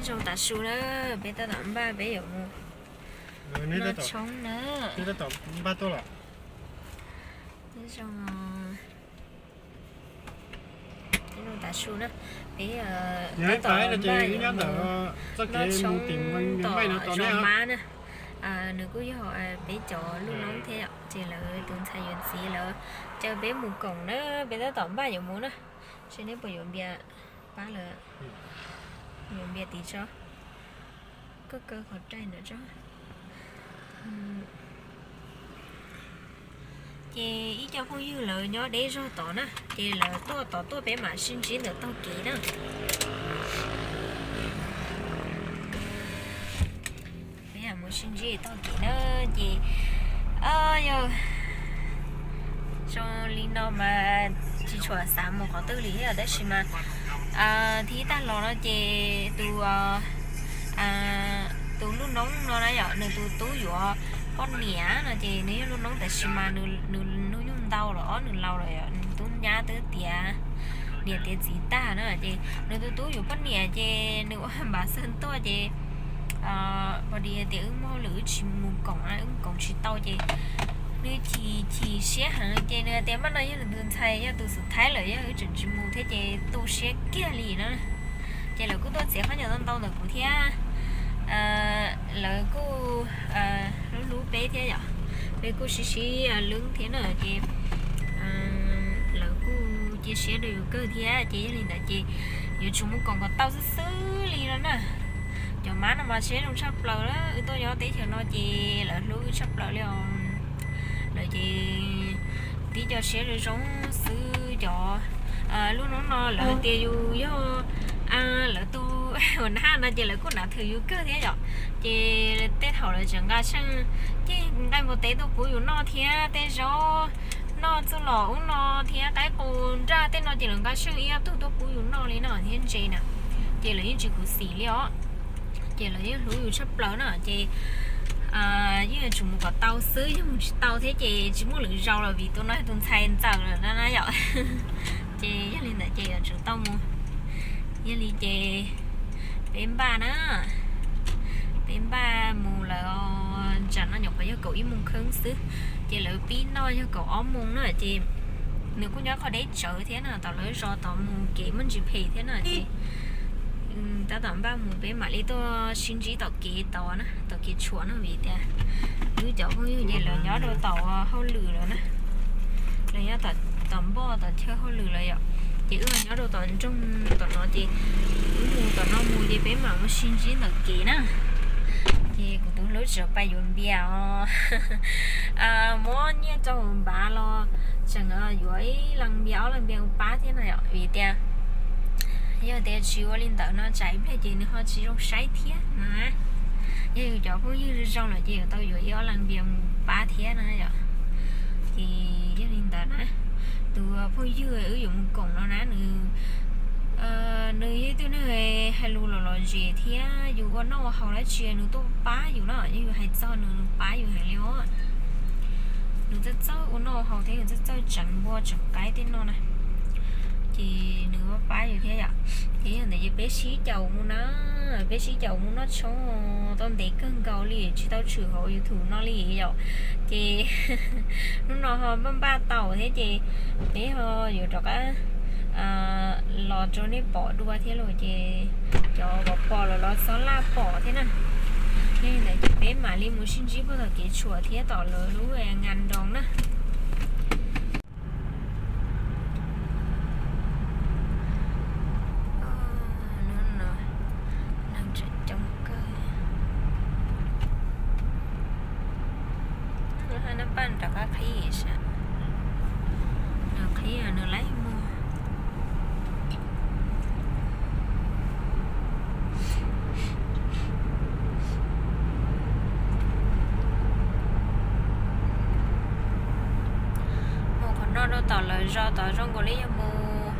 Zoo tav su na, peb tab tom npaj peb yuav mus noj tshoob na. Npaj tuaj los. Zoo tav su na, peb tab tom npaj yuav mus noj tshoob tom zos mab na. Nws kuj yog peb cov lub noob thiab yom, ces lawv tus ntxhais yuav txiv lawv caw peb mus koom na, peb tab tom npaj yuav mus na. Seb neb puas yuav npias pab lawm, yuav npias tim tso, koj kaw qhov rai ntawm tso. Ces ib co phooj ywg lawv nyob deb zog tod na, ces lawv tuaj tod tuaj peb mam sib ntsib ntawm tog kev na. Peb mam mus sib ntsib tog kev na, ces yog zoo li no mas tsis tshua xav mus qhov twg li thiab, tab sis mas thib tag los no ces tus tus lub noob no na yom, nws tus tub yuav poj niam no ces nws yog lub noob tab sis mas nws hnub nyoog ntau lawm, ob nws laus lawm, nws tub nyab twb tiav niam tiav txiv tag na, ces nws tus tub yuav poj niam ces nws ua npav xeeb tuaj ces pos dis tias wb muaj hauj lwm wb tsis mus koom, wb koom tsis tau ces nws chim chim siab heev ces nws hais tias maj no yog nws tus ntxhais yog tus xub thawj lawm yog wb tseem tsis mus thiab ces tu siab kiag li na. Ces lawv kuj tuaj txiav khaub ncaws ntau ntau ntawm kuv thiab, lawv kuj hlub hlub peb thiab yom, peb kuj sib sib hlub thiab na ces lawv kuj cia siab rau yus kawg thiab ces yog li ntawd ces yuav tsum mus koom kom tau xwb xwb li no na. Cov mab no mas siab zoo tshaj plaws, wb tuaj nyob teb chaws no ces lawv hlub wb tshaj plaws li os. Lawv ces tib co siab zoo zoo xwb cov. Lub hnub no lawv hais tias yus yog lawv tus ua nab no ces lawv kuj nav thwm yus kawg thiab yom. Ces tej thaum lawv tseem nqa seej ceg nqaij npua teb tuaj pub yus noj thiab tej zaub noj txuj lom ub no thiab qaib qus nraj tej no ces lawv nqa seej ib ob tug tuaj pub yus noj li no thiab ntses na. Ces lawv yeej tsis khuv xim li os. Ces lawv yeej hlub yus tshaj plaws na ces yeej yuav tsum mus kom tau xwb, yog mus tsis tau thiab ces tsis muaj lwm zaus lawm vim tus no yog tus ntxhais ntxawm lawm na yom. Ces yog li ntawd ces yuav tsum tau mus. Yog li ces peb npaj na, peb npaj mus lawm, tsam no nyuam qhuav yog kaum ib moos kheeb xwb, ces lawv pib noj yog kaum ob moos na ces nws kuj nyob qhov deb tsawv thiab na, tom lawv zos tod mus kev muaj ntsis phem thiab na ces tab tom npaj mus peb mam li tuaj sib ntsib tom kev tod na, tom kev tshuam no vim tias wb cov phooj ywg ces lawv nyob rau tom hauj lwm lawm na, lawv nyob tom npoj tom chaw hauj lwm lawm yom, ces wb nyob rau tom nroog tom no ces wb mus tom no mus ces peb mam mus sib ntsib ntawm kev na. Ces kuv tus hlub tseem pais yuav npias os, muab nyiaj rau npav los tseem yuav ib leeg npias ob leeg npias mus pab thiab no yom, vim tias yog tias tsis ua li ntawd no tsam ib pliag ces nws ho tsis zoo saib thiab no. Yog yus cov phooj ywg zoo lawm ces yuav tau yuav ib ob leeg npias mus pab thiab na yom. Ces yog li ntawd na, tus phooj ywg wb yuav mus koom no na nws, nws yog ib tug neeg hais lus los los zem thiab yus ua noj ua haus dab tsi nws tuaj pab yus na, yog yus hais txog nws nws pab yus heev li os. Nws txawj txawj ua noj ua haus thiab nws txawj txawj tseev npua tseev qaib tej no na, ces nws pab yus thiab yom. Ces yog ntawd ces peb sib caum mus na, peb sib caum mus noj tshoob tau ntev kawg nkaus li tsis tau tshwm hauv YouTube no li yom. Ces hnub no ho npaj npaj tau thiab ces peb ho yuav rov qab los rau nej pom dua thiab los ces cov pom pom los los txhob laj pom thiab na. Yog li ntawd ces peb mam li mus sib ntsib puag tom kev tshuam thiab tom lawv lub ngas nroos na. Neeg tseem coob kawg. Nws hais nws pab rov qab qhib sav, nws qhib nws laib muag. Mus qhov no rau tom lawv zos tod zoo nkaus li yog mus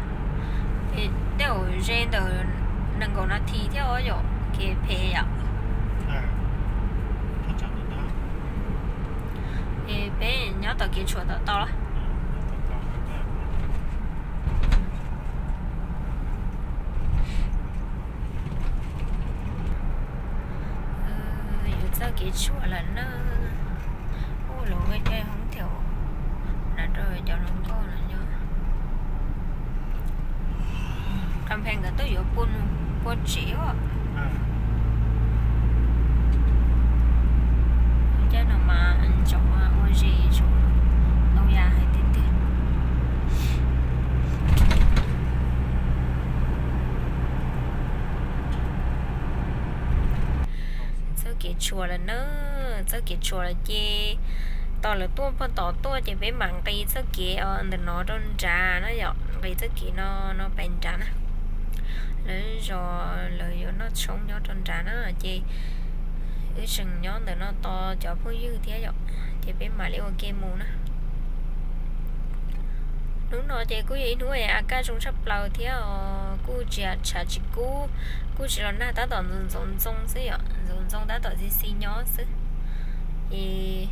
tej zaum ze ntawm nees nkaum nas this thiab os yom, kev phem yom. Es peb nyob tom kev tshuam tom tau los. Txoj kev tshuam lawm na. Ua lawv ua cai hoob thiab, na rau cov hluas nkauj no nyob. Qhov phem nkawd twb yuav pua nus pua tsev os. Caij no mas ntsoov ua zes ntsoov ntoo yas hais tiag tiag. Txoj kev tshuam lawm na, txoj kev tshuam lawm ces tos lawv tuaj puag tom tuaj ces peb mam nqis txoj kev ntawm no rau nrad na yom, nqis txoj kev no no pais nrad na. Lawv zos lawv yuav noj tshoob nyob rau nrad na, ces wb tseem nyob ntawm no tos cov phooj ywg thiab yom, ces peb mam li ua ke mus na. Hnub no ces kuj yog ib hnub a kaj zoo tshaj plaws thiab os, kuj tsis tshav tsis kub, kuj tsis los nag, tab tom ntxoov ntxoo xwb yom, ntxoov ntxoo tab tom xi xi nyob xwb. Ces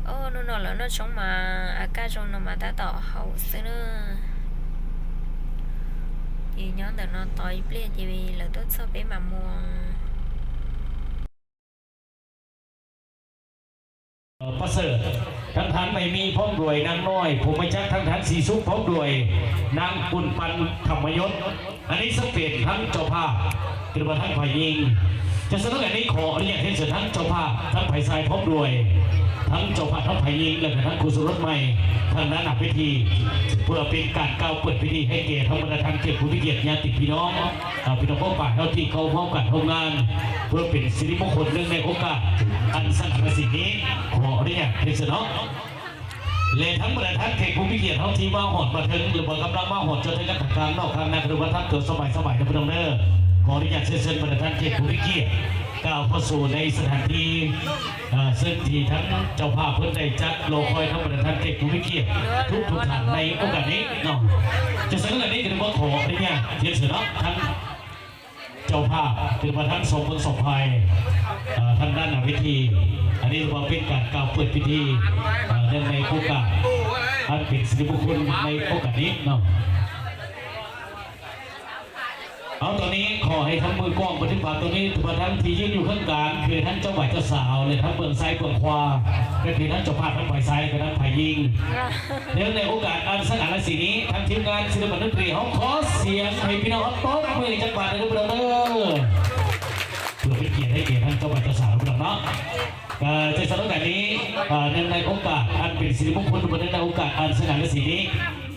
hnub no lawv noj tshoob mas a kaj zoo no mas tab tom haus xwb na. Ces nyob ntawm no tos ib pliag ces lawv tuaj txog peb mam mus. Pab Xawm, thab thab Maiv Mim phob duais, nab Noij Phu Mab Cab, thab thab Xi Xub phob duais, nab Pun Pan Tham Mab Nyob. Anib xab pem thab cau phaj, kws thab Phaj Yeej. Cov xwb hnub kawm neb khov ua li nyam thiab txawm thab cau phaj thab Phais Xais phob duais, thab cau phaj thab Phaj Yeej los yog thab khu xu rab mais, thab nab nam peb thi, pua pin kam kau pwm pib thi hais kev thab ma da thab kev kuv pib kiam nyab tim pib no. Pib no pab pam hauv tim kau hauv kam hauv ngan, pua pin xi li mub khun neej neej ua kam, an xab nas xim nib khov ua li nyam thiab txawm no. Lawv thab ma da thab kev kuv pib kiam hauv tim mab hom ma theej lub pab kab lab mab hom tso theej kab tham kam noj kam nag kws thab tuam xab mais xab mais no pub rau neb, khov ua li nyam txhia xeeb ma da thab kev kuv pib kiam, kam pab xu neej xab tham tim, xeeb tim thab cau phaj phuv dai cab los qhov thab ma da thab kev kuv pib kiam, tub tug tham neej ua kam neb no. Cov xwb hnub kawm neb kws neb muab khov ua li nyam thiab txawm no thab cau phaj kws thab xoom pheej xoom phais, thab nab nam peb thi, anib pua pin kam kau pwm pib thi, neej neej ua kam, an pin xi li mub khun neej ua kam neb no. Au, tom neb khov hais thab mws koom pab thib pab, tom neb tus pab thab thi yeej yug kheej kam kws thab cau vais cau xaus lawm thab Pwm Xais Pwm Khua, kws thab cau phaj thab Phais Xais kws thab Phaj Yeej. Neej neej ua kam an xab nas xim nib thab thib ngan xi li pab nub ris hauv khov xiam hais pib no ob tob pwm cab pas neb pub rau neb. Pwm pib kiam hais kev thab cau vais cau xaus pub rau no. Cov xwb hnub kawm neb, neej neej ua kam an pin xi li mub khun pub neej neej ua kam an xab nas xim nib.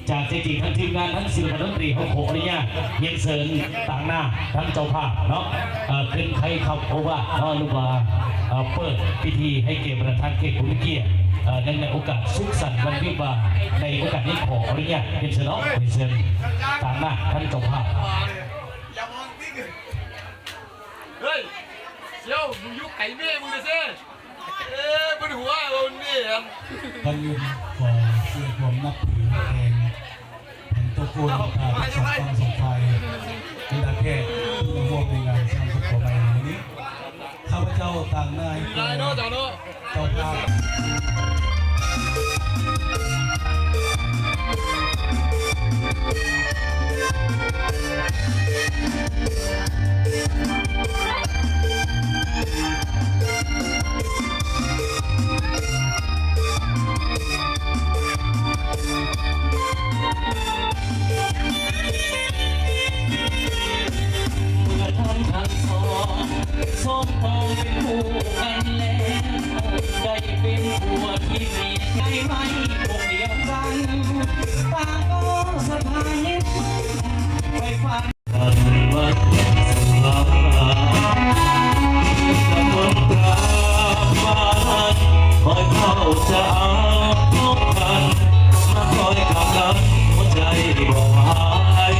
Tsam txij txij thab thib ngan thab xi li pab nub ris hauv khov ua li nyam, Nyiaj Xeem, Tam Naj, thab cau phaj no, Keeb Khaib Kham Ua Vaj no lub pab pwm pib thi hais kev ma da thab kev kuv pib kiam, neej neej ua kam xub xas vam vib vas, neej ua kam neb khov ua li nyam, Nyiaj Xeem no, Nyiaj Xeem, Tam Naj, thab cau phaj. Các nguyên và sự gồm nắp thứ đèn, thành tô côn và các sòng băng sòng phai, chúng ta kệ, chúng ta mua về ngàn sang sụp của mày nó đi. ข้าพเจ้าต่างหน้าให้แก่เจ้าภาพ เมื่อท่านทั้งสองสมปองเป็นคู่กันแล้ว ได้เป็นผัวที่เมียได้ไหม พวกเดียวกัน ต่างก็สะพายไปฟัง กันวันสลา กำหนดกราบมาลัย คอยเฝ้าจะเอาพบกัน มาคอยกำลังหัวใจบอกหาย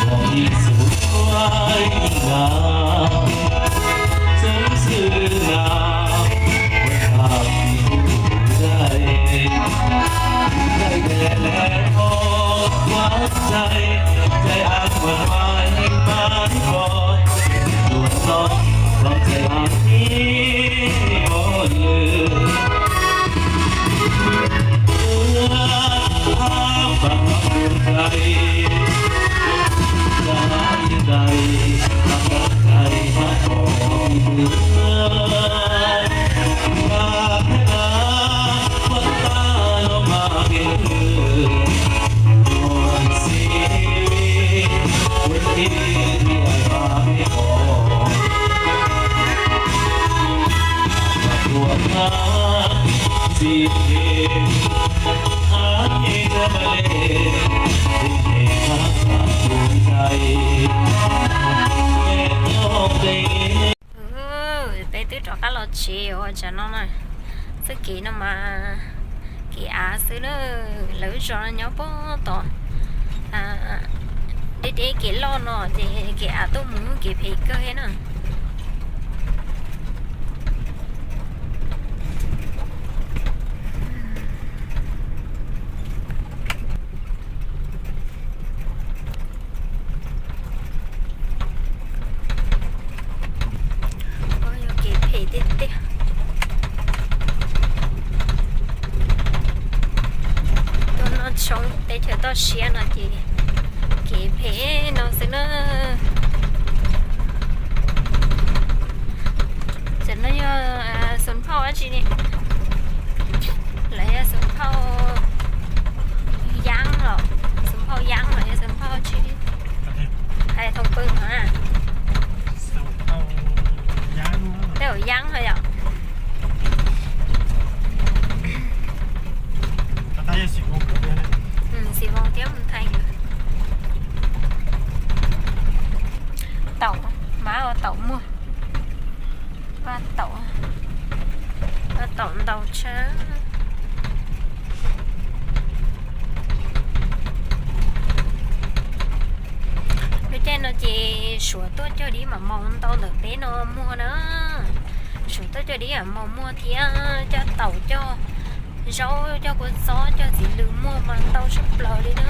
บอกยิ่งสวยยิ่งงามสมชื่อนาม หากมีผู้ได้ ได้แต่แลมองหวานใจ Tsev ua tsam no na, txoj kev no mas kev av xwb na, lawv zos no nyob puag tom deb deb kev loj no ces kev av tuaj mus kev phem kawg thiab na. Yog kev phem tiag tiag. Tuaj noj tshoob teb chaws toj siab no ces kev phem no xwb na. Tam no yog xoo phauj dab tsi ne? Lawv yog xoo phauj Yaab los, xoo phauj Yaab los yog xoo phauj tsi? Hais thooj pw no na. Tej zaum Yaab los yom. Xis Voos thiab Mus Thaij. Taum, mas ua taum muag. Ua taum, ua taum ntau tshaj. Lub caij no ces Suav tuaj cog dib mam maus ntau ntawm peb no muag na. Suav tuaj cog dib mam maus muag thiab cog taum, cog zaub, cog kua txob, cog txiv lws muag mas ntau tshaj plaws li na.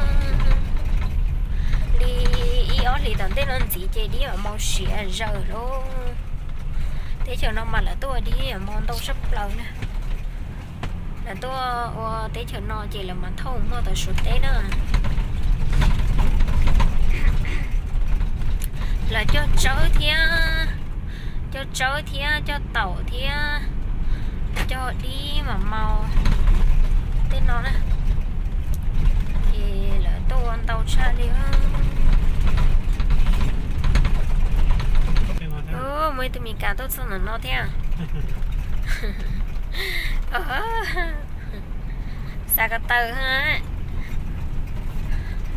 Li ib ob hlis tom ntej no ntxiv ces dib mam maus siav zawm lauj. Teb chaws no mas lawv tuaj ua dib mam maus ntau tshaj plaws na. Lawv tuaj ua teb chaws no ces lawv mas thauj muag tom Suav teb na. Lawv cog tsawb thiab, cog tsawb thiab cog taum thiab cog dib mam maus tej no na. Ces lawv tuaj ua ntau tshaj li. Muaj ib tug Mes Kas tuaj txog ntawm no thiab. Xav ko taw,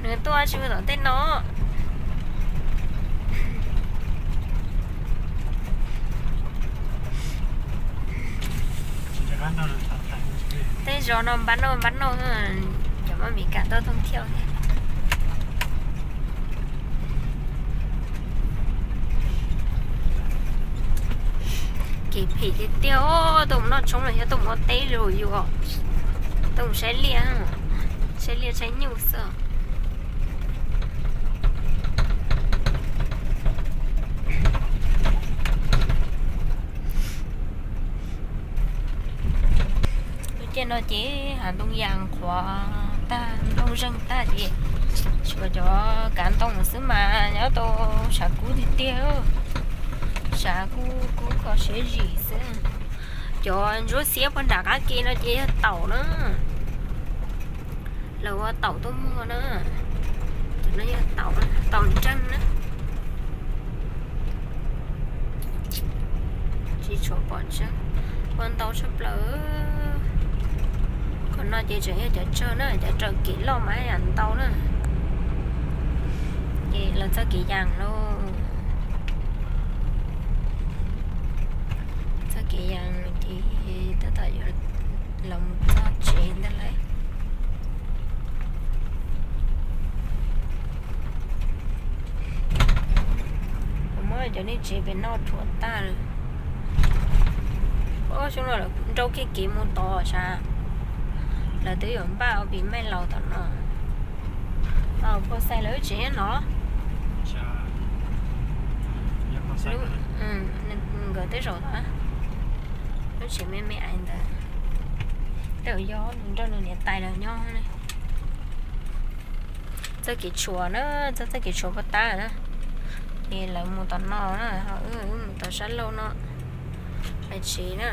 nws tuaj tsis mus tom tej no. Tej zos no npab noj npab noj, cov maj Mes Kas tuaj thooj thiauj thiab. Kev phem tiag tiag, tuaj mus noj tshoob los yog tuaj mus ua teb los yus, tuaj mus saib liaj, saib liaj saib nyuj xwb. Lub caij no ces hav ntoo yas qhuav tag, nplooj zeeg tag ces tshuav cov kav ntoo xwb mas nyob tau sav kub tiag tiag, sav kub kub kho siab zim xwb. Cov ntsuab xiab puag nram qab ke no ces yog taum na. Lawv ua taum tuaj muag na. Cov no yog taum, taum nreeg na. Tsis tshua pom tsawg, ua ntau tshaj plaws. Qhov no ces tseem yog cov tsawg na, cov raws kev loj mas yam ntau na. Ces lawv txoj kev yas lauj. Txoj kev yas ces tab tom yuav los mus txog tsev ntag lauj. Muab cov nej tsev pem noj rhuav tag lawm. Xyoo no lawv nrau kiag kev mus tod sav. Lawv twb yuav npaj ua pis maij laus tom no. Phua Xais lawv lub tsev nyob no. Nkawd tej zaum tod, lub tsev me me ais ntawd. Tej zaum yog nws nrog nws niam tais lawv nyob ne. Txoj kev tshuam na, txoj, txoj kev tshuam puag ta na. Ces lawv mus tom no na, ho wb, wb mus tom sab laug no. Lawv tsev na.